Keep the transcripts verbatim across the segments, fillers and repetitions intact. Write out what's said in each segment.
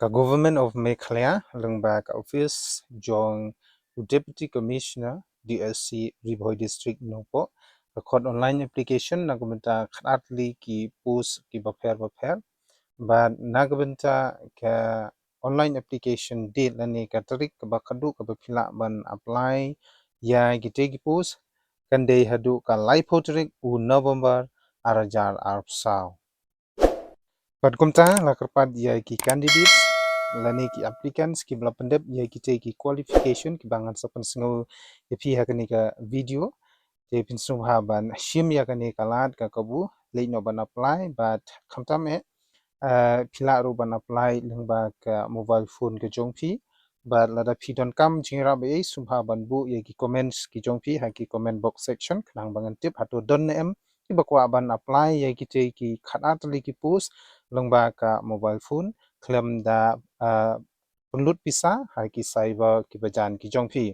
ka Government of Meghalaya lyngba ka office jong u Deputy Commissioner D S C Ri Bhoi District Nongpoh ka khot online application na ka bynta khatar tylli ki post kiba pher ba pher. Bad na ka bynta ka online application date lane ka tarik kaba khadduh kaba phi lah ban apply ïa kitei ki post kan dei haduh ka laiphew tarik u November ar hajar arphew saw. Bad kumta la kyrpad ïa ki candidates lane ki applicants kiba la pyndep ïa kitei ki qualification kiba ngan sa pynsngew ïa phi ha kane ka video. Te phin sngewbha ban shim ïa kane ka lad ka kabu leit noh ban apply bad khamtam eh, eh, phi lah ruh ban apply lyngba ka mobile phone ka jong phi. Bad lada phi donkam jingïarap ba ei sngewbha ban buh ïa ki comments ki jong phi ha ki comment box section khnang ba ngan tip hato don ne em kiba kwah ban apply ïa kitei ki khatar tylli ki post lyngba ka mobile phone khlem da, ah, pynlut pisa ha ki cyber kiba jan ki jong phi.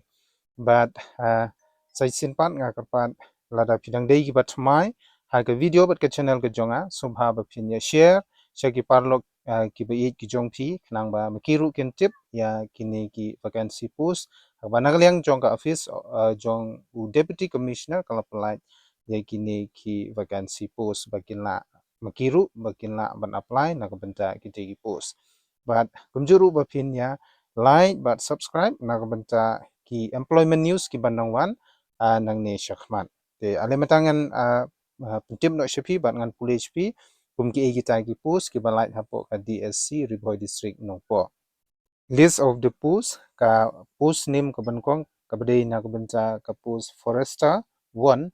Bad, ah, sa shisien pat nga kyrpad lada phi dang dei kiba thymmai ha ka video bad ka channel ka jong nga sngewbha ba phin ïa share sha ki paralok, ah, kiba ïeit ki jong phi khnang ba ma ki ruh kin tip ïa kine ki vacancy post. Haba na ka liang jong ka office, ah, jong u Deputy Commissioner ka la pynlait ïa kine ki vacancy post ba kin lah ma ki ruh ba kin lah ban apply na ka bynta kitei ki post. Bad kumjuh ruh ba phin ïa like bad subscribe na ka bynta ki employment news kiban nang wan, ah, nangne shakhmat. Te ale mynta ngan, ah, ah, pyntip noh sha phi bad ngan pule sha phi kum kiei kita ki post kiba lait hapoh ka D S C Ri Bhoi District Nongpoh. List of the post, ka post nyngkong kaba nyngkong kaba dei na ka bynta ka post Forester one,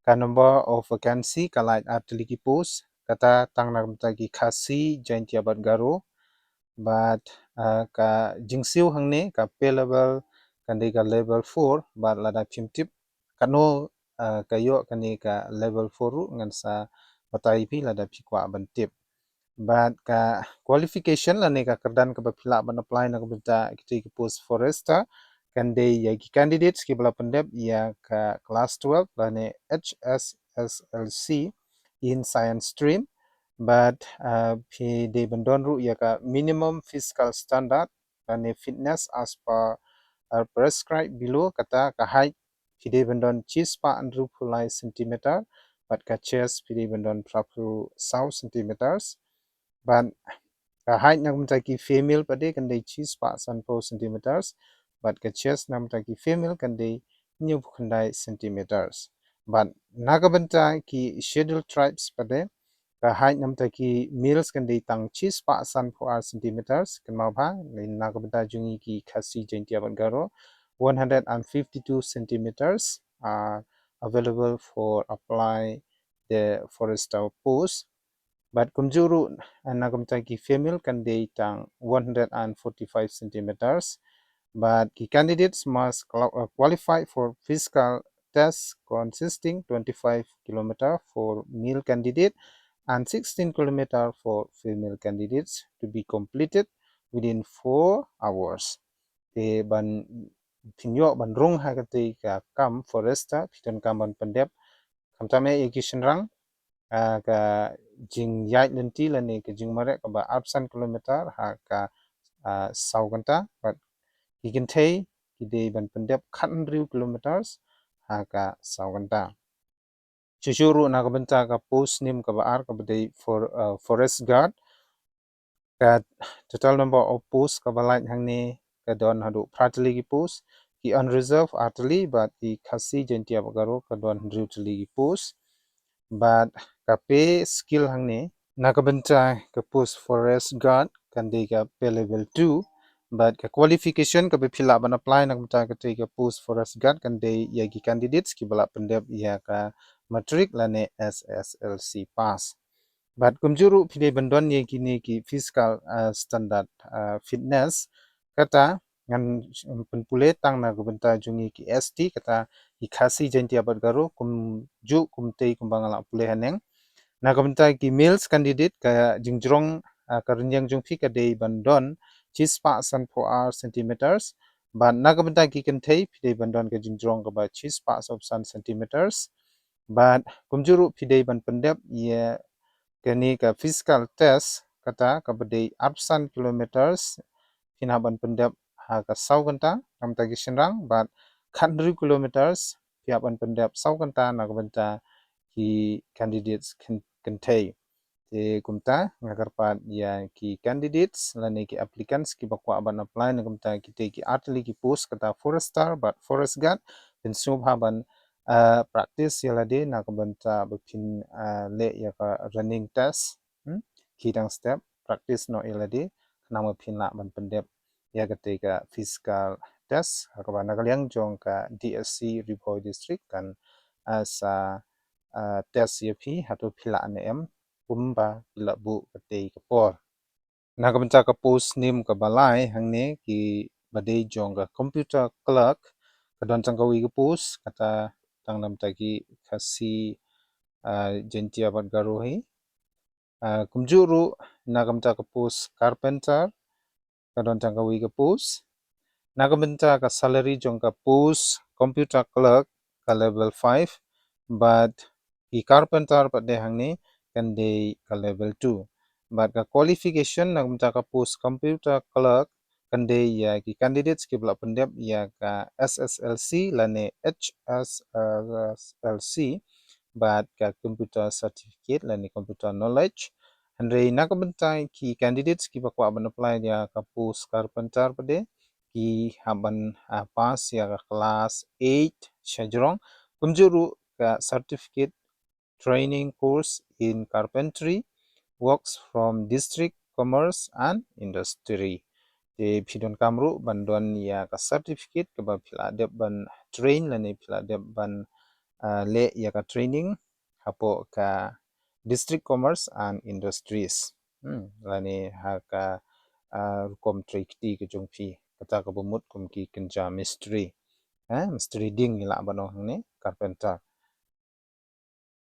ka number of vacancy ka lait ar tylli ki post, kata tang na ka bynta ki Khasi, Jaintia bad Garo. Bad, ah, ka jingsiew hangne ka pay level kan dei ka level four bad lada phim tip katno, ah, ka ïoh kane ka level four ruh ngan sa batai phi lada phi kwah ban tip. Bad ka qualification lane ka kyrdan kaba phi lah ban apply na ka bynta kitei ki post Forester kan dei ïa ki candidates kiba la pyndep ïa ka class twelve lane H S S L C in science stream. Bad, ah, phi dei ban don ruh ïa ka minimum physical standard lane fitness as per, ah, prescribed below, kata ka height phi dei ban don shispah hynriewphew lai centimeter bad ka chest phi dei ban don phraphew saw centimeters. Bad ka height na ka bynta ki female pat de kan dei shispah sanphew centimeters bad ka chest na ka bynta ki female kan dei hynñiewphew khyndai centimeters. Bad na ka bynta ki scheduled tribes pat de ka height na ka bynta ki males kan dei tang shispah sanphew ar centimeters, kynmaw bha, na ka bynta jong ngi ki Khasi, Jaintia bad Garo one hundred and fifty-two centimeters are available for apply the Forester post. Bad kumjuh ruh, eh, na ka bynta ki female kan dei tang one hundred and forty-five centimeters. Bad ki candidates must qual-, uh, qualify for physical test consisting twenty-five kilometer for male candidate and sixteen kilometer for female candidates to be completed within four hours. Te ban phin ïoh ban rung ha katei ka kam Forester, phi donkam ban pyndep khamtam eh ïa ki shynrang, ah, ka jingïaid lynti lane ka jingmareh kaba arphew san kilometer ha ka, ah, saw kynta, bad ki kynthei ki dei ban pyndep khathynriew kilometers ha ka saw kynta. Shuh shuh ruh na ka bynta ka post nyngkong kaba ar kaba dei for, ah, forest guard. Ka total number of post kaba lait hangne ka don haduh phra tylli ki post, ki unreserved ar tylli bad ki Khasi, Jaintia bad Garo ka don hynriew tylli ki post. Bad ka pay scale hangne na ka bynta ka post forest guard kan dei ka pay level two bad ka qualification kaba phi lah ban apply na ka bynta katei ka post forest guard kan dei ïa ki candidates kiba la pyndep ïa ka matric lane S S L C pass. Bad kumjuh ruh phi dei ban don ïa kine ki physical, ah, standard, ah, fitness. Kata ngan pynpule tang na ka bynta jong ngi ki S T, kata ki Khasi, Jaintia bad Garo, kumjuh kumtei kumba nga la pule haneng. Na ka bynta ki males candidate ka jingjrong, ah, ka rynïeng jong phi ka dei ban don shispah sanphew ar centimeters. Bad na ka bynta ki kynthei phi dei ban don ka jingjrong kaba shispah sawphew san centimeters. Bad kumjuh ruh phi dei ban pyndep ïa kane ka physical test kata kaba dei arphew san kilometers, phin hap ban pyndep ha ka saw kynta na ka bynta ki shynrang, bad khathynriew kilometers phi hap ban pyndep saw kynta na ka bynta ki candidates kyn-, kynthei. Te kumta nga kyrpad ïa ki candidates lane ki applicants kiba kwah ban apply na ka bynta kitei ki artylli ki post kata forester bad forest guard, pynsngewbha ban, ah, practice ïa lade na ka bynta ba phin, ah, leh ïa ka running test, hmm? Ki dang step practice noh ïa lade khnang ba phin lah ban pyndep ïa katei ka physical test ha kaba na ka liang jong ka D S C Ri Bhoi District kan, ah, sa, ah, test ïa phi hato phi lah ne em kumba phi lah buh katei ka por. Na ka bynta ka post snem kaba lai hangne kiba dei jong ka computer clerk, ka don tang kawei ka post kata tang na ka bynta ki Khasi, ah, Jaiñtia bad Garo hi. Ah, kumjuh ruh na ka bynta ka post carpenter, ka don tang kawei ka post. Na ka bynta ka salary jong ka post computer clerk ka level five, bad ki carpenter pat de hangne kan dei ka level two. Bad ka qualification na ka bynta ka post computer clerk kan dei ïa ki candidates kiba la pyndep ïa ka S S L C lane H S S L C bad ka computer certificate lane computer knowledge. Hynrei na ka bynta ki candidates kiba kwah ban apply ïa ka post carpenter pat de, ki hap ban, ah, pass ïa ka class eight shajrong, kumjuh ruh ka certificate training course in carpentry works from District Commerce and Industry. Te phi donkam ruh ban don ïa ka certificate kaba phi la dep ban train lane phi la dep ban, ah, leh ïa ka training hapoh ka District Commerce and Industries. Hmm, lane ha ka, ah, rukom trei kti ka jong phi, kata kaba mut kum ki kynja mistri. Eh, mistri ding ngi lah ban ong hangne, carpenter.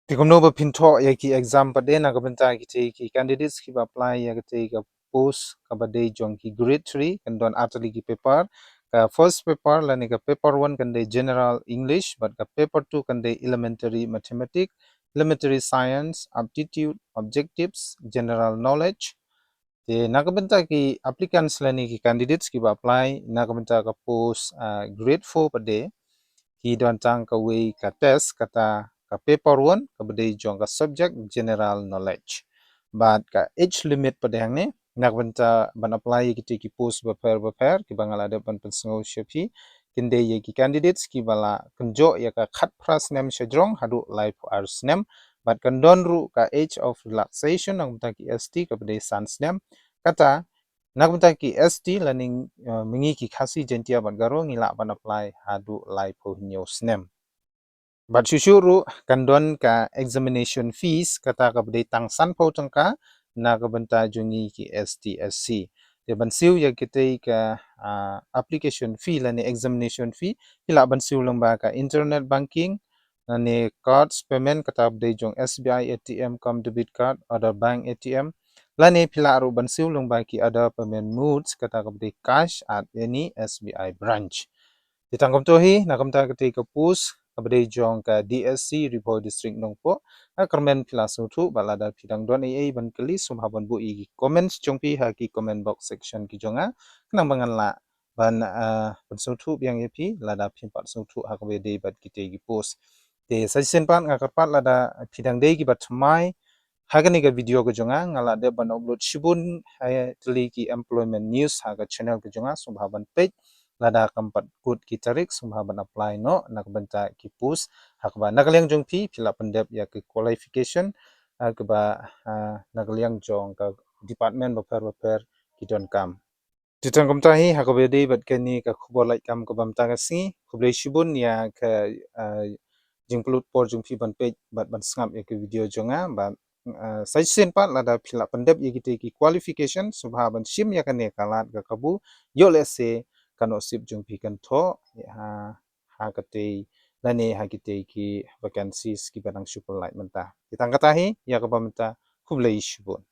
Te kumno ba phin thoh ïa ki exam pat de na ka bynta kitei ki candidates kiba apply ïa katei ka post kaba dei jong ki grade three, kan don artylli ki paper. Ka first paper lane ka paper one kan dei general English, bad ka paper two kan dei elementary mathematics, elementary science, aptitude, objectives, general knowledge. Te na ka bynta ki applicants lane ki candidates kiba apply na ka bynta ka post, ah, grade four pat de, ki don tang kawei ka test, kata ka paper one kaba dei jong ka subject general knowledge. Bad ka age limit pat de hangne na ka bynta ban apply ïa kitei ki post bapher bapher kiba nga la dep ban pynsngew sha phi, kan dei ïa ki candidates kiba la kynjoh ïa ka khatphra snem shajrong haduh laiphew ar snem. Bad kan don ruh ka age of relaxation na ka bynta ki S T kaba dei san snem. Kata na ka bynta ki S T lane, eh, ma ngi ki Khasi Jaiñtia bad Garo ngi lah ban apply haduh laiphew hynñiew snem. Bad shuh shuh ruh kan don ka examination fees, kata kaba dei tang sanphew tyngka na ka bynta jong ngi ki S T S C. Te ban siew ïa kitei ka, ah, application fee lane examination fee, phi lah ban siew lyngba ka internet banking lane cards payment, kata ba dei jong S B I A T M cum debit card, other bank A T M, lane phi lah ruh ban siew lyngba ki other payment modes, kata kaba dei cash at any S B I branch. Te tang kumto hi na ka bynta katei ka post kaba dei jong ka D S C Ri Bhoi District Nongpoh. Nga kyrmen phi la sngewthuh, bad lada phi dang don ei ei ban kylli sngewbha ban buh ïa ki comments jong phi ha ki comment box section ki jong nga, khnang ba ngan lah ban, ah, pynsngewthuh biang ïa phi lada phim pat sngewthuh ha kaba dei bad kitei ki post. Te sa shisien pat nga kyrpad lada phi dang dei kiba thymmai ha kane ka video ka jong nga, nga la dep ban upload shibun, eh, tylli ki employment news ha ka channel ka jong nga, sngewbha ban peit. Lada kam pat kut ki tarik sngewbha ban apply noh na ka bynta ki post ha kaba na ka liang jong phi phi la pyndep ïa ki qualification, eh, kaba, eh, na ka liang jong ka department bapher bapher ki donkam. Te tang kumta hi ha kaba dei bad kane ka khubor lait kam kaba mynta ka sngi. Khublei shibun ïa ka, eh, jingpynlut por jong phi ban peit bad ban sngap ïa ka video jong nga bad, eh, sa shisien pat lada phi la pyndep ïa kitei ki qualification sngewbha ban shim ïa kane ka lad ka kabu, ïoh lehse ka nusip jong phi kan thoh ha, ha katei lane ha kitei ki vacancies kiba dang shu pynlait mynta. Te tang kata hi ïa kaba mynta, khublei shibun.